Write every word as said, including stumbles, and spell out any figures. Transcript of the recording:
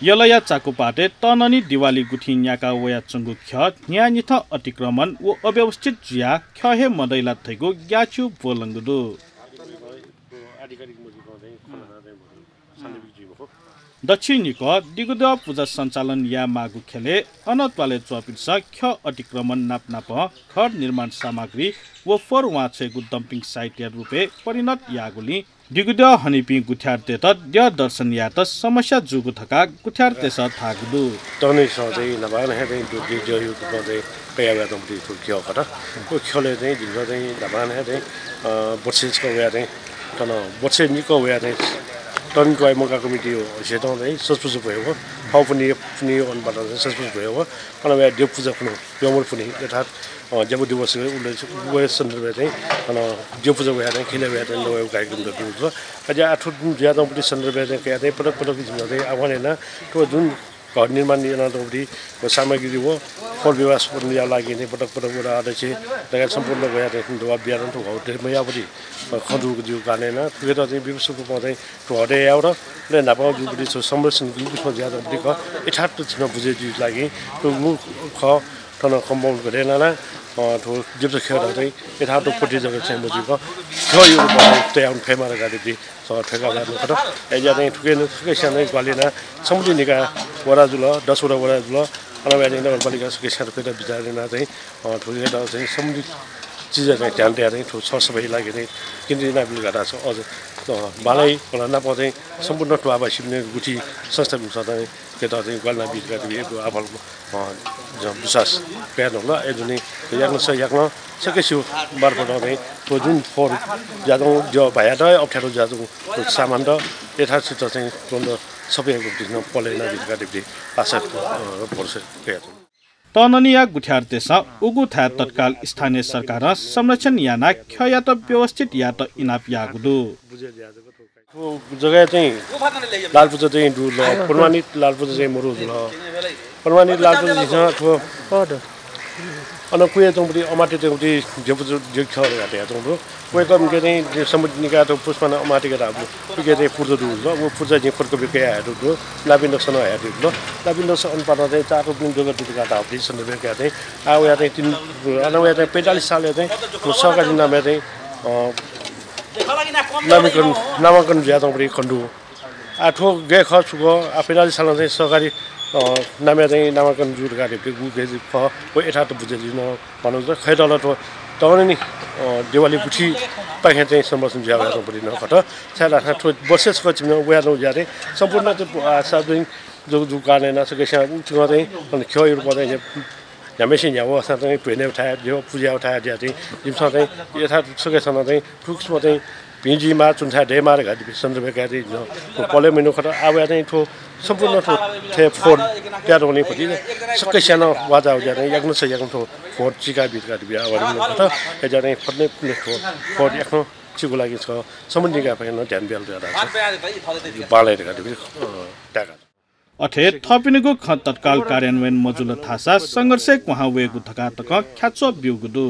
यलया चाकुपाटय् तःननि दिवाली गुथिं न्याका वयाच्वंगु ख्यः न्हियान्हिथं अतिक्रमण व अव्यवस्थित जुयाः ख्यः हे मदइ ला धइगु ग्याःचिउ ब्वलंगु दु। दच्छि निकः दिगुद्यः पुजा सञ्चालन यायेमाःगु ख्यलय् अन त्वालय् च्वंपिन्सं ख्यः अतिक्रमण नापनापं घर निर्माण सामग्री व फोहोर वांछ्वयेगु dumping site या रूपय् परिणत याःगुलिं दिगुद्यः हनीपिं गुथियारतय्त द्यः दर्शन यायेत समस्या जूगु धकाः गुथियारतय्सं धाःगु दु। तःननिसं चाहिँ न्हापां हे चाहिँ दु-, दु-, द्यःया रूपमा चाहिँ कयावयाच्वंगु थ्व ख्यः खः। थ्व ख्यलय् चाहिँ जिमिसं चाहिँ न्हापां हे चाहिँ, अ, बर्षेक वया चाहिँ थन बर्षेक निकः वया चाहिँ तःननि क्वय् मखा कमिटी हो, झीसं चाहिँ सजपुज भ्वयेगु, फौ पुन्हि, पुन्हि अनपाट चाहिँ सजपुज भ्वयेगु, अन वया द्यः पुजा पुन्हि, द्यःमूल पुन्हि, यथार्थ, अ, ज्यापु दिवस उल्लेख, व सन्दर्भय् चाहिँ, अन द्यः पुजा वया चाहिँ, खिने वया चाहिँ, नवय् कार्यक्रम दत। अझ आः थ्व जुयाच्वंगु सन्दर्भय् चाहिँ, कया चाहिँ, पटक पटक जिमिसं चाहिँ आह्वान याना, थ्व जुन घर निर्माण यानातःगु व सामग्री व फोहोर व्यवस्थापनया लागि चाहिँ पटक पटक वडा अध्यक्ष लगायत सम्पूर्ण वया चाहिँ दबाब बियाः थ्व घर निर्माण याःगु, अ, खँ दुगु कारणं याना, थुकियात चाहिँ व्यवस्थित रूपमा चाहिँ थ्व हटे यायेगु, अले न्हापां जूगु थ्व संरक्षण गुगु किसिमं जुयाच्वंगु खः, यथार्थ झीसं बुझे जुइगु लागि थ्व मू खः, थन compound गथे याना, अ, थ्व जिमिसं ख्यःयात चाहिँ यथार्थ कोठी जक चाहिँ मजुइक ख्यःया रूपमा तयार फयेमा धकाः थ्व थ्वय्का वयाच्वंगु खः। अय्‌जुयाः चाहिँ थुकिं सकसिनं ग्वाहालि याना सम्बन्धित निकाय वडा जुल, दस वटा वडा जुल, अन वया चाहिँ नगरपालिका सकसिनं थुकियात बिचाः याना चाहिँ, अ, थुकियात चाहिँ सम्बन्धित चिजय् चाहिँ ध्यान तयाः चाहिँ थ्व सरसफाइया लागि चाहिँ केन्द्र यानाबिल धकाः चाहिँ अझ, अ, बांलाइ वना नाप चाहिँ सम्पूर्ण त्वाःपासें गुथि संस्थापिन्सं चाहिँ थुकियात चाहिँ ग्वाहालि यानाबी धकाः चाहिँ आभार, अ, ज-, विश्वास कयाच्वना। अय्‌जूगुलिं याकनं स-, याकनं सकसिया मार्फत चाहिँ थ्व जुन फोहोर जुयाच्वंगु द्यः भायात अप्ठ्यारो जुयाच्वंगु थ्व सामानत यथाशीघ्र चाहिँ तुरुन्त सफा यायेगु दिं पहल यानाबी धकाः आशा, अ, भरोसा कयाच्वना। तःननिया गुथियारतय्सं उगु थाय् तत्काल स्थानीय सरकारं संरक्षण यानाः ख्यःयात व्यवस्थित यायेत इनाप याःगु दु। थ्व जग्गाय् चाहिँ लालपुजा चाहिँ दु ल, प्रमाणित लालपुजा चाहिँ मरु जुल। प्रमाणित लालपुजा झीसं थ्व अन कुया च्वंगुति अमात्य च्वंगुति ज्यपुजा ज्यु ख्यः धकाः धयाच्वंगु दु। वय्‌कःपिन्के चाहिँ सम्बन्धित निकायत पुष्पा नं अमात्यके धाःगु दु। उके चाहिँ पुर्जा दु ल, व पुर्जा जिं फोटोकपि कयाः हयातःगु दु। लापिं दक्वं नं हयातःगु दु ल। लापिं दक्वं अनपातं चाहिँ चार रुपिं जग्गा दु धकाः धाःगु दु सन्दर्भय् कयाः चाहिँ आः वया चाहिँ तिन, अन वया चाहिँ पैंतालिस सालय् चाहिँ थ्व सहकारी नामय् चाहिँ, अ, नामीकरण, नामाकरण जुयाच्वंगुति खँ दु। आः थ्व गय् खः छु खः, आः पैंतालिस सालं चाहिँ सहकारी, अ, नामय् चाहिँ नामाकरण जू धकाः धइगु गय् खः, व यथार्थ बुझे जुइ नं। खय्‌त ला थ्व तःननि, अ, देवालय् गुथिपाखें चाहिँ संरक्षण जुयावयाच्वंगुति नं खः। छाय्‌धाःसा थ्व बर्षेक छकः चिमिनं वयाच्वंगु ज्या चाहिँ सम्पूर्ण चाहिँ, अ, सार्वजनिक जूगु, जूगु कारणं यानाः सकसिनं उकिं चाहिँ अन ख्यःया रूपं चाहिँ न्ह्याम्हसिनं न्ह्यागु अवस्थां चाहिँ भ्वय् नयेगु थाय्, द्यः पुजा यायेगु थाय् ज्या चाहिँ जिमिसं चाहिँ यथार्थ सकसिनं चाहिँ थुकिसिमं चाहिँ भिं जुइमाः, चुन्थाय् दयेमाः धकाः धइगु सन्दर्भय् कयाः चाहिँ जिमिसं पहल यानागु खः। आः वया चाहिँ थ्व सम्पूर्ण थ्व थें फोहोर पिहां वने फुति सकसिनं वाःचाःगु ज्या चाहिँ याकनं स याकनं थ्व फोहोर चिकाबी धकाः धइगु आह्वान यानागु खः। अय्‌जुयाः चाहिँ फुक्कं थ्व फोहोर याकनं चिगु लागि छ सम्बन्धित निकायपाखें नं ध्यान बियादिल धकाः धाःसा बांलाइ धकाः धइगु, अ, ताय्‌का। अथे थःपिनिगु खँ तत्काल कार्यान्वयन मजुल धाःसा संघर्षय् क्वहां वयेगु धकाः तकं ख्याच्वः ब्यूगु दु।